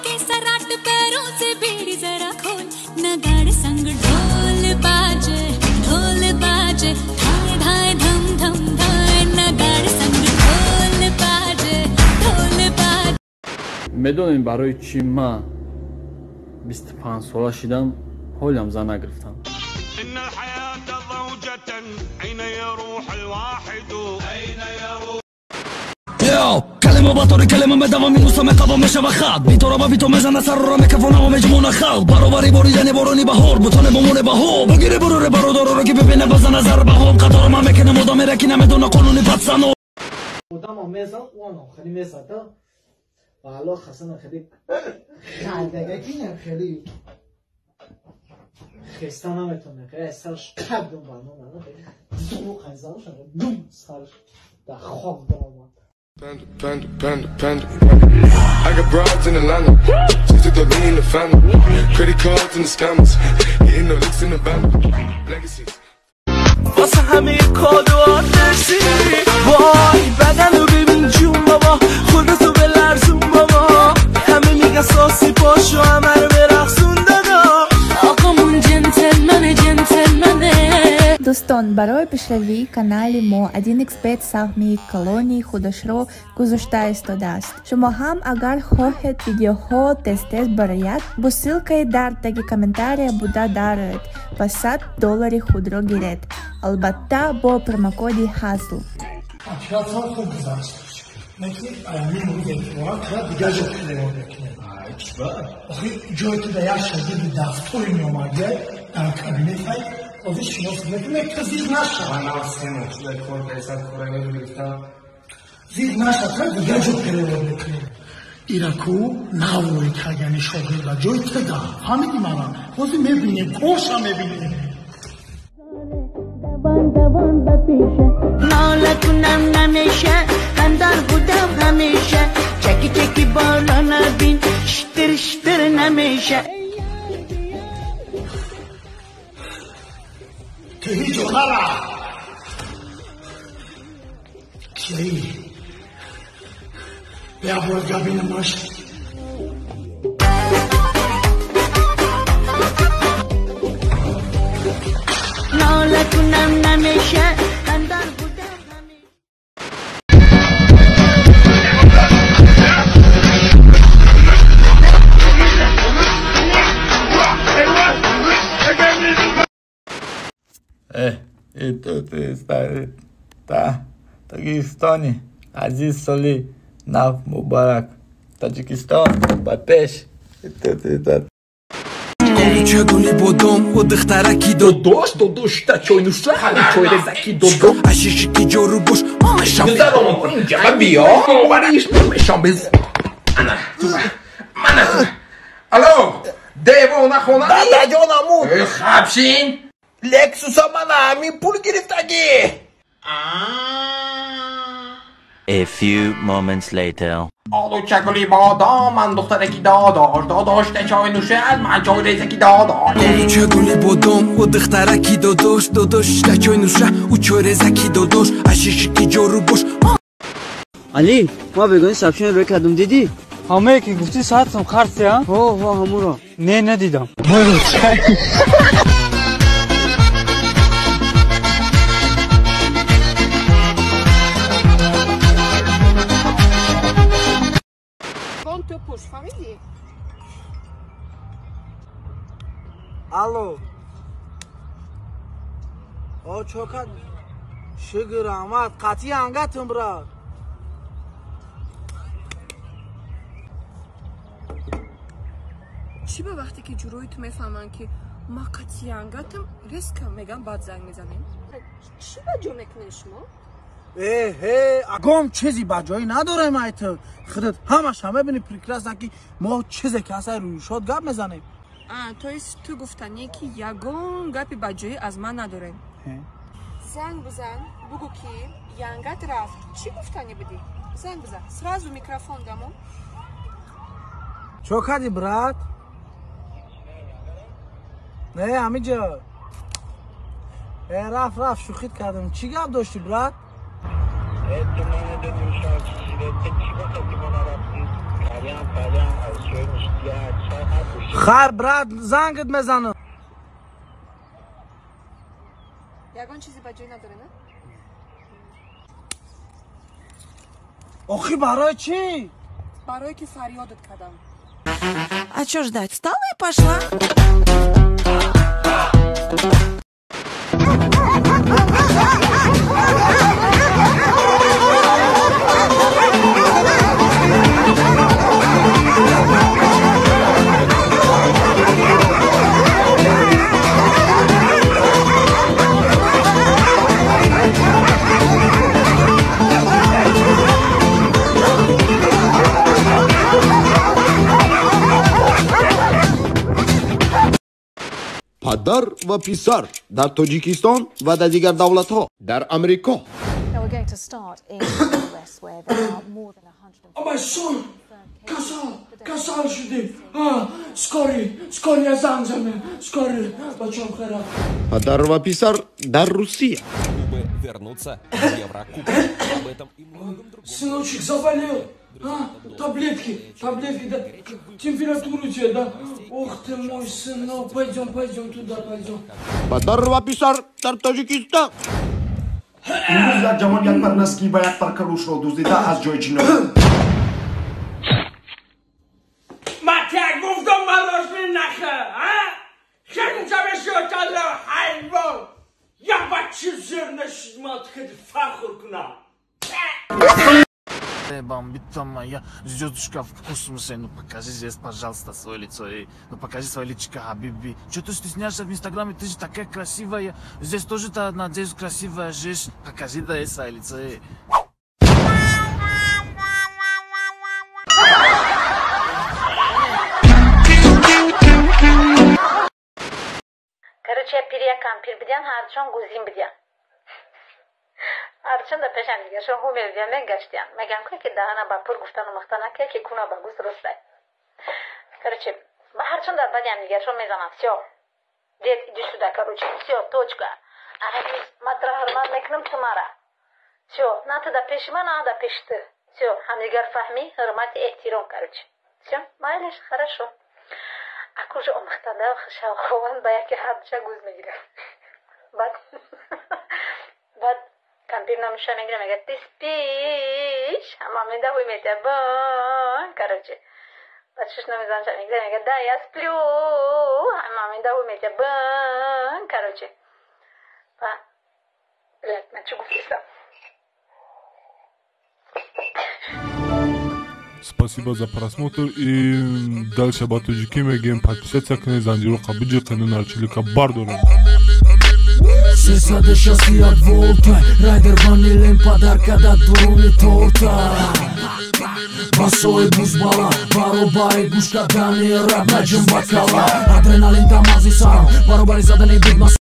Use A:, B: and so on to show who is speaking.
A: के सराट पैरों से बेड़ी जरा खोल नगाड़ संग ढोल बाजे ढोल बाजे धाय धाय धम धम धाय नगाड़ संग ढोल बाजे ढोल बाजे.
B: Медонем барои чӣ ман 25 сола шидам, ҳолам зан нагирифтам.
C: Калима батори калима медава минуса меқава мешава хат битора бито мезана сарора мекафонава меҷмона халқ баробари боридани борони баҳор бутоне бомоне баҳо бигири буруре бародароро ки бибина базана зарбаҳо қатора ман мекунам одамере ки намедона қонуни патсано.
D: Одамо мезад, оно хеле мезад ва алло хасана хеле халдагаки хеле хеста наметоне хеле сарш қаддум барномада зуқ зауша дум сарш дар хок даромад.
E: Panda, panda, panda, panda. I got broads in Atlanta. Just took the lean in the family. Credit cards and the scammers. Hitting the licks in the van. Legacies.
F: واسه همه کادو آدرسی وای بدنو ببین جون بابا خودتو بلرزون بابا همه میگن ساسی پاشو همه رو برقصون دادا
A: آقامون جنتلمنه جنتلمنه.
G: Дӯстон, барои пешравии канали мо 1xBet саҳми колонии худашро гузошта истодааст. Шумо ҳам агар хоҳед видеоҳо тез-тез барояд, бо ссылкаи дар таги комментария буда дароед ва $100 худро гиред. Албатта бо промокоди ҳазл.
D: Ози шинос мекунем, ки зиқ наша.
H: Ман нав се моҳ шуда кор кардам, кора гирифтам.
D: Зиқ наша, та дигар ҷо перевод мекунем. Ираку навои кардани шогирда ҷои тда. Фаҳмиди мана? Ҳозир мебинем, корша мебинем.
I: Давон давон ба пеша нола кунам намеша хандар будам ҳамеша чаки чаки боло набин штир штир намеша.
D: Ту ҳеҷ нара. Кияи? Бия бояд габинамаш.
I: нола кунам намеша хандар будам ҳамеша.
J: И тут Таджикистони, Азиз Соли, Нав Мубарак, Таджикистон, ба пеш. И тут.
F: Чагули бодом ва духтараки додош додош та чой нуша чой резаки додо ашишики ҷору бош мамешам
H: гузарон инҷа ба биё бариш мамешам без ана ту мана алло девона хона
J: дадаҷонамун
H: хабшин
J: Лексуса мана ҳамин пул гирифтагӣ.
K: A few moments later.
H: Олу чакули бодом ман духтараки додош додош та чой нӯшад ман чой резаки додош.
F: Олу чагули бодом ва духтараки додош додош та чой нӯша ӯ чой резаки додош ашишики ҷору бош.
L: Али, ма бегони сабшин рӯй кардум дидӣ?
M: Ҳамае ки гуфтӣ саатам қарсе, а?
L: Ҳо, ҳо, ҳамуро.
M: Не, надидам.
D: Алло. О, чокат. Шукр аҳмад, қатъи ангатум брат.
N: Чӣ ба вақте ки ҷурои ту мефаҳманд ки ма қатъи ангатам, резко меган баъд занг мезанем. Чӣ ба ҷо мекунед шумо?
D: Э, агом чизи ба ҷоӣ надорем ай ту. Худат ҳамаша мебини прекрасно ки мо чизе ки ҳаст рӯйшод гап мезанем.
N: То есть ту гуфтанӣ ки ягон гапи баҷоӣ аз ман надорем. Занг бизан, бугӯ ки янгат рафт. Чӣ гуфтанӣ будӣ? Занг бизан. Сразу микрофон дамо.
D: Чо кардӣ, брат? Не, ҳамиҷо. Рафт, рафт, шӯхит кардам. Чӣ гап доштӣ, брат?
M: Хайр, брат, зангат мезанам.
N: Ягон чизе ба ҷой надоре, на?
M: Охи барои чӣ?
N: Барое ки фарёдат кардам.
O: А чё ждать? Встала и пошла.
P: Падар ва писар дар Тоҷикистон ва дар дигар давлатҳо, дар Амрико.
M: My son, касал, касал шудӣ. Скорый, скорый занг зане, скорый, бачам хера.
P: Падар ва писар дар Русия.
Q: Вернуться в Еврокубок. Об этом и многом другом.
M: Сыночек заболел. А, таблетки, таблетки, да, температуру тебе, да? Ох ты мой сынок, пойдем, пойдем туда, пойдем.
P: Падар ва писар дар Тоҷикистон.
R: Имрӯз як ҷавон як пар носки ва як пар калушро дуздида аз ҷои ҷиноят.
S: Ман гуфтам мороженое нахӯр, а? Хеле мешотала ҳайвон. Я бачи зир нашид ман хеле фахр кунам.
T: Бомбит моя звездочка в космосе. Ну покажи здесь, пожалуйста, свое лицо. Эй. Ну покажи свое личико, Хабиби. Че ты стесняешься в Инстаграме? Ты же такая красивая. Здесь тоже-то, надеюсь, красивая жизнь. Покажи, да, свое лицо. Эй.
U: Короче, я пирякам пир бидян, ҳарчон гузин бидян. Ҳарчон да пешам дигашон ҳу медидян, мегаштян. Мегам ки даҳана ба пур гуфтану махта накия, ки куна ба густ ростай. Короче, ба ҳарчон дар бадиам дигашон мезанам. Всё. Дед, иди сюда, короче. Всё, точка. А ма тра ҳурмат мекунам, ту мара. Всё, на ту да пеши ман, на да пеши ту. Всё, ҳамдигар фаҳмӣ, ҳурмати эҳтиром, короче. Всё, майлиш, хорошо. Акуже омӯхтанда шавқованд ба яке ҳардуша гуз мегирад. Баъд кампир намуша мегира, мега ты спишь, ҳама медавой метия бон, короче. Баъд шуш намезанша мегира, мега да, я сплю, ҳама медавой метия бон, короче. Ба блядь, ман чӣ гуфтистам?
V: Спасибо за просмотр и дальше ба тоҷикӣ мегӯем: подписаться кунед, занҷиро биҷиқену нарчилика бардорем.
C: 361 волта райдер ванилем подарка да дуруни торта. Басои бузбала баробари гӯш кардани раб наҷум бакала адреналин дар мағзи сарам баробари задани бигма.